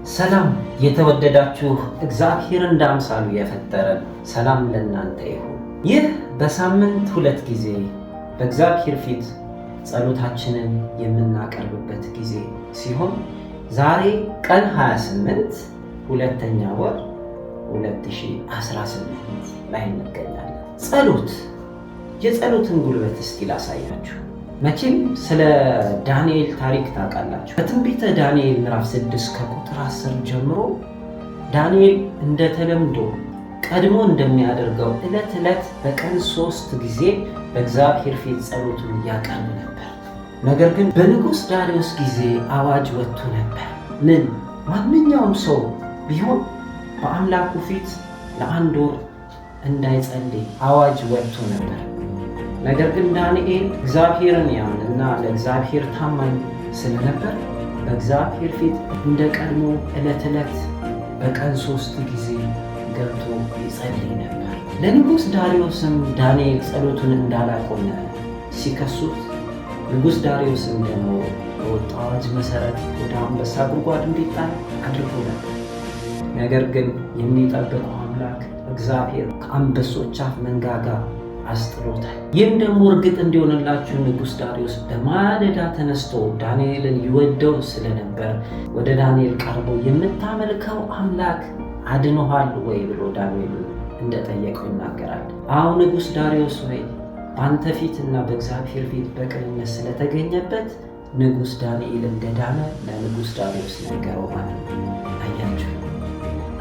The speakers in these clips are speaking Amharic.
ሰላም የተወደዳችሁ፣ እግዚአብሔር እንደ አምሳሉ የፈጠረን፣ ሰላም ለእናንተ ይሁን። ይህ በሳምንት 2 ጊዜ በእግዚአብሔር ፊት ጸሎታችንን የምናቀርብበት ጊዜ ሲሆን ዛሬ ቀን 28 ሁለተኛ ወር 2018 ላይ እንገኛለን። ጸሎት፣ የጸሎትን ጉልበት እስቲ ላሳያችሁ። መቼም ስለ ዳንኤል ታሪክ ታውቃላችሁ። በትንቢተ ዳንኤል ምዕራፍ 6 ከቁጥር 10 ጀምሮ ዳንኤል እንደተለምዶ ቀድሞ እንደሚያደርገው ዕለት ዕለት በቀን 3 ጊዜ በእግዚአብሔር ፊት ጸሎቱን ያቀርብ ነበር። ነገር ግን በንጉሥ ዳርዮስ ጊዜ አዋጅ ወጥቶ ነበር። ምን? ማንኛውም ሰው ቢሆን በአምላኩ ፊት ለአንድ ወር እንዳይጸልይ አዋጅ ወጥቶ ነበር። ነገር ግን ዳንኤል እግዚአብሔርን ያምንና ለእግዚአብሔር ታማኝ ስለነበር በእግዚአብሔር ፊት እንደ ቀድሞ ዕለት ዕለት በቀን 3 ጊዜ ገብቶ ይጸልይ ነበር። ለንጉሥ ዳርዮስም ዳንኤል ጸሎቱን እንዳላቆመ ሲከሱት፣ ንጉሥ ዳርዮስም ደግሞ በወጣው አዋጅ መሰረት ወደ አንበሳ ጉድጓድ እንዲጣል አድርጎ ነበር። ነገር ግን የሚጠብቀው አምላክ እግዚአብሔር ከአንበሶች አፍ መንጋጋ አስጥሎታል። ይህም ደግሞ እርግጥ እንዲሆንላችሁ ንጉሥ ዳርዮስ በማለዳ ተነስቶ ዳንኤልን ይወደው ስለነበር ወደ ዳንኤል ቀርቦ የምታመልከው አምላክ አድኖሃል ወይ ብሎ ዳንኤልን እንደጠየቀው ይናገራል። አዎ ንጉሥ ዳርዮስ ወይ፣ በአንተ ፊትና በእግዚአብሔር ፊት በቅንነት ስለተገኘበት ንጉሥ ዳንኤል እንደዳነ ለንጉሥ ዳርዮስ ነገረው ማለት ነው። አያችሁ።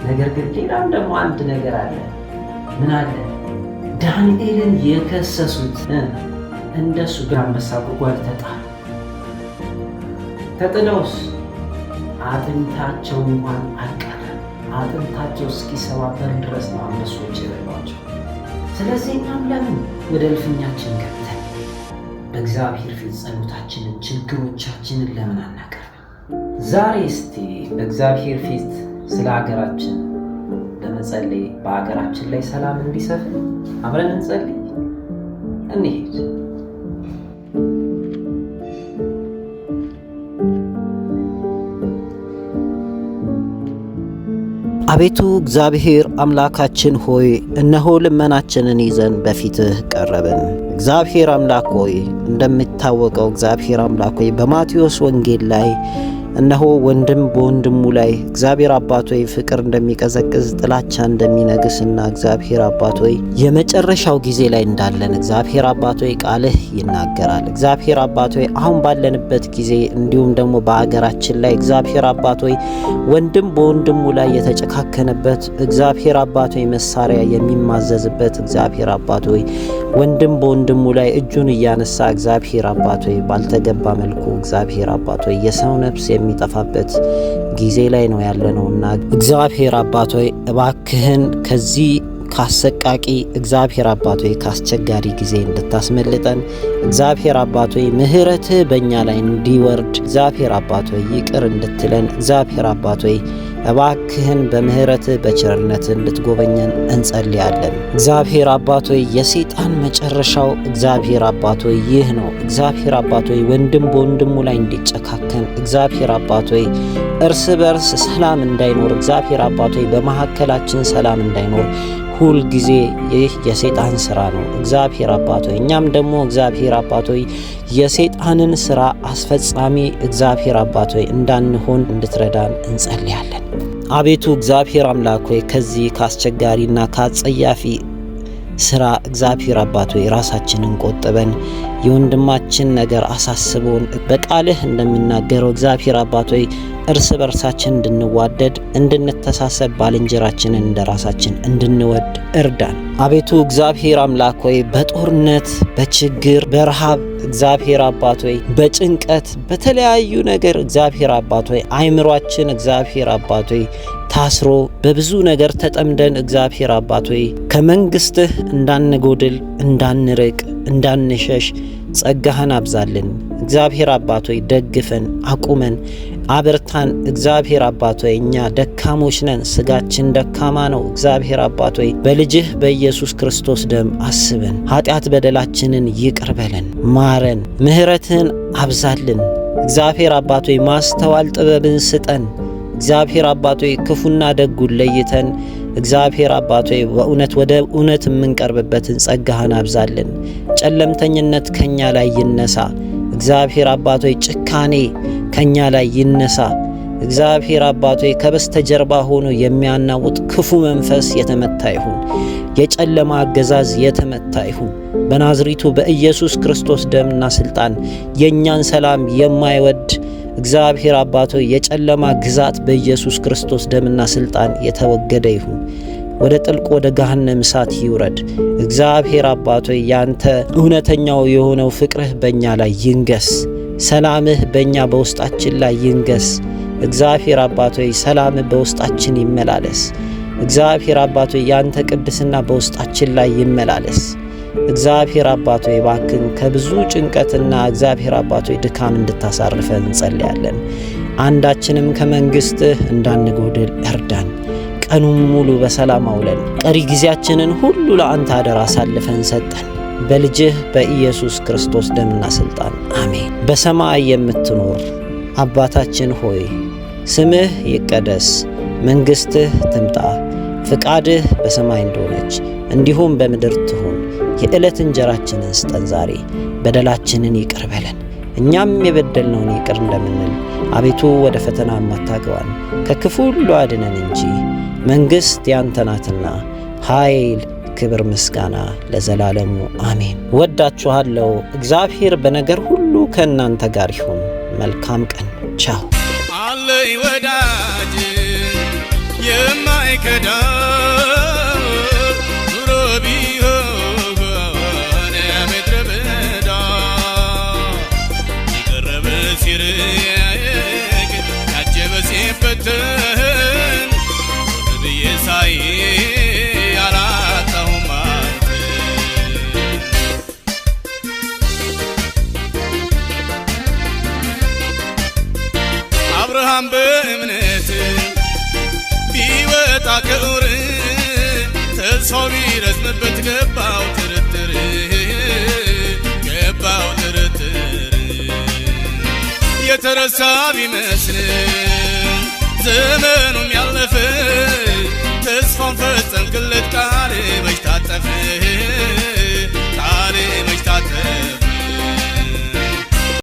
ነገር ግን ሌላም ደግሞ አንድ ነገር አለ። ምን አለ? ዳንኤልን የከሰሱት እንደሱ በአንበሳ ጉድጓድ ተጣሉ። ተጥለውስ አጥንታቸው እንኳን አልቀረም። አጥንታቸው እስኪሰባበር ድረስ ነው አንበሶች የበሏቸው። ስለዚህ እኛም ለምን ወደ እልፍኛችን ገብተን በእግዚአብሔር ፊት ጸሎታችንን፣ ችግሮቻችንን ለምን አናቀርብም? ዛሬ እስቲ በእግዚአብሔር ፊት ስለ ሀገራችን በመጸለይ በሀገራችን ላይ ሰላም እንዲሰፍን አብረን እንጸልይ። እንሂድ። አቤቱ እግዚአብሔር አምላካችን ሆይ፣ እነሆ ልመናችንን ይዘን በፊትህ ቀረብን። እግዚአብሔር አምላክ ሆይ፣ እንደሚታወቀው እግዚአብሔር አምላክ ሆይ፣ በማቴዎስ ወንጌል ላይ እነሆ ወንድም በወንድሙ ላይ እግዚአብሔር አባት ሆይ ፍቅር እንደሚቀዘቅዝ፣ ጥላቻ እንደሚነግስና እግዚአብሔር አባት ሆይ የመጨረሻው ጊዜ ላይ እንዳለን እግዚአብሔር አባት ሆይ ቃልህ ይናገራል። እግዚአብሔር አባት ሆይ፣ አሁን ባለንበት ጊዜ እንዲሁም ደግሞ በሀገራችን ላይ እግዚአብሔር አባት ሆይ ወንድም በወንድሙ ላይ የተጨካከነበት፣ እግዚአብሔር አባት ሆይ መሳሪያ የሚማዘዝበት፣ እግዚአብሔር አባት ሆይ ወንድም በወንድሙ ላይ እጁን እያነሳ እግዚአብሔር አባት ሆይ ባልተገባ መልኩ እግዚአብሔር አባት ሆይ የሰው ነፍስ የሚጠፋበት ጊዜ ላይ ነው ያለነውና እግዚአብሔር አባት ሆይ እባክህን ከዚህ ካሰቃቂ እግዚአብሔር አባት ሆይ ካስቸጋሪ ጊዜ እንድታስመልጠን፣ እግዚአብሔር አባት ሆይ ምሕረትህ በእኛ ላይ እንዲወርድ፣ እግዚአብሔር አባት ሆይ ይቅር እንድትለን፣ እግዚአብሔር አባት ሆይ እባክህን በምሕረትህ በቸርነትህ እንድትጎበኘን እንጸልያለን። እግዚአብሔር አባት ሆይ የሰይጣን መጨረሻው እግዚአብሔር አባት ሆይ ይህ ነው። እግዚአብሔር አባት ሆይ ወንድም በወንድሙ ላይ እንዲጨካከን፣ እግዚአብሔር አባት ሆይ እርስ በርስ ሰላም እንዳይኖር፣ እግዚአብሔር አባት ሆይ በመካከላችን ሰላም እንዳይኖር ሁል ጊዜ ይህ የሰይጣን ስራ ነው። እግዚአብሔር አባት ሆይ እኛም ደግሞ እግዚአብሔር አባት ሆይ የሰይጣንን ስራ አስፈጻሚ እግዚአብሔር አባት ሆይ እንዳንሆን እንድትረዳን እንጸልያለን። አቤቱ እግዚአብሔር አምላክ ሆይ ከዚህ ካስቸጋሪና ካጸያፊ ስራ እግዚአብሔር አባት ሆይ ራሳችንን ቆጥበን የወንድማችን ነገር አሳስቦን በቃልህ እንደሚናገረው እግዚአብሔር አባት ሆይ እርስ በርሳችን እንድንዋደድ፣ እንድንተሳሰብ፣ ባልንጀራችንን እንደ ራሳችን እንድንወድ እርዳን። አቤቱ እግዚአብሔር አምላክ ሆይ በጦርነት፣ በችግር፣ በረሃብ እግዚአብሔር አባት ሆይ በጭንቀት፣ በተለያዩ ነገር እግዚአብሔር አባት ሆይ አይምሯችን እግዚአብሔር አባት ሆይ ታስሮ በብዙ ነገር ተጠምደን እግዚአብሔር አባት ሆይ ከመንግስትህ እንዳንጎድል፣ እንዳንርቅ፣ እንዳንሸሽ ጸጋህን አብዛልን። እግዚአብሔር አባት ሆይ ደግፈን፣ አቁመን፣ አበርታን። እግዚአብሔር አባት ሆይ እኛ ደካሞች ነን፣ ስጋችን ደካማ ነው። እግዚአብሔር አባት ሆይ በልጅህ በኢየሱስ ክርስቶስ ደም አስበን፣ ኃጢአት በደላችንን ይቅር በለን፣ ማረን፣ ምህረትህን አብዛልን። እግዚአብሔር አባት ሆይ ማስተዋል ጥበብን ስጠን። እግዚአብሔር አባቶ ክፉና ደጉን ለይተን እግዚአብሔር አባቶ በእውነት ወደ እውነት የምንቀርብበትን ጸጋህን አብዛልን። ጨለምተኝነት ከኛ ላይ ይነሳ። እግዚአብሔር አባቶ ጭካኔ ከኛ ላይ ይነሳ። እግዚአብሔር አባቶ ከበስተጀርባ ሆኖ የሚያናውጥ ክፉ መንፈስ የተመታ ይሁን። የጨለማ አገዛዝ የተመታ ይሁን። በናዝሪቱ በኢየሱስ ክርስቶስ ደምና ስልጣን የእኛን ሰላም የማይወድ እግዚአብሔር አባቶ የጨለማ ግዛት በኢየሱስ ክርስቶስ ደምና ስልጣን የተወገደ ይሁን። ወደ ጥልቅ ወደ ገሃነም እሳት ይውረድ። እግዚአብሔር አባቶ ያንተ እውነተኛው የሆነው ፍቅርህ በእኛ ላይ ይንገስ። ሰላምህ በእኛ በውስጣችን ላይ ይንገስ። እግዚአብሔር አባቶ ሰላምህ በውስጣችን ይመላለስ። እግዚአብሔር አባቶ ያንተ ቅድስና በውስጣችን ላይ ይመላለስ። እግዚአብሔር አባቶ እባክህን ከብዙ ጭንቀትና እግዚአብሔር አባቶ ድካም እንድታሳርፈን እንጸልያለን። አንዳችንም ከመንግስትህ እንዳንጎድል እርዳን። ቀኑን ሙሉ በሰላም አውለን ቀሪ ጊዜያችንን ሁሉ ለአንተ አደራ አሳልፈን ሰጠን። በልጅህ በኢየሱስ ክርስቶስ ደምና ስልጣን አሜን። በሰማይ የምትኖር አባታችን ሆይ፣ ስምህ ይቀደስ፣ መንግስትህ ትምጣ፣ ፍቃድህ በሰማይ እንደሆነች እንዲሁም በምድር ትሁን። የዕለት እንጀራችንን ስጠን ዛሬ፣ በደላችንን ይቅር በለን እኛም የበደልነውን ይቅር እንደምንል፣ አቤቱ ወደ ፈተና አታግባን፣ ከክፉ ሁሉ አድነን እንጂ መንግሥት ያንተ ናትና፣ ኃይል፣ ክብር፣ ምስጋና ለዘላለሙ አሜን። ወዳችኋለሁ። እግዚአብሔር በነገር ሁሉ ከእናንተ ጋር ይሁን። መልካም ቀን። ቻው። አለኝ ወዳጅ የማይከዳ፣ ኑሮ ቢሆን ምድረ በዳ፣ የቀረበ ሲርቅ ያጀበ ሲበተን፣ ዞር ብዬ ሳይ አላጣሁም አንተን። አብርሃም በእምነት ቢወጣ ከዑር፣ ተስፋው ቢረዝምበት ገባው ጥርጥር፣ ገባው ጥርጥር። የተረሳ ቢመስል ዘመኑም ያለፈ፣ ተስፋውን ፈጸምክለት፣ ቃል መች ታጠፈ?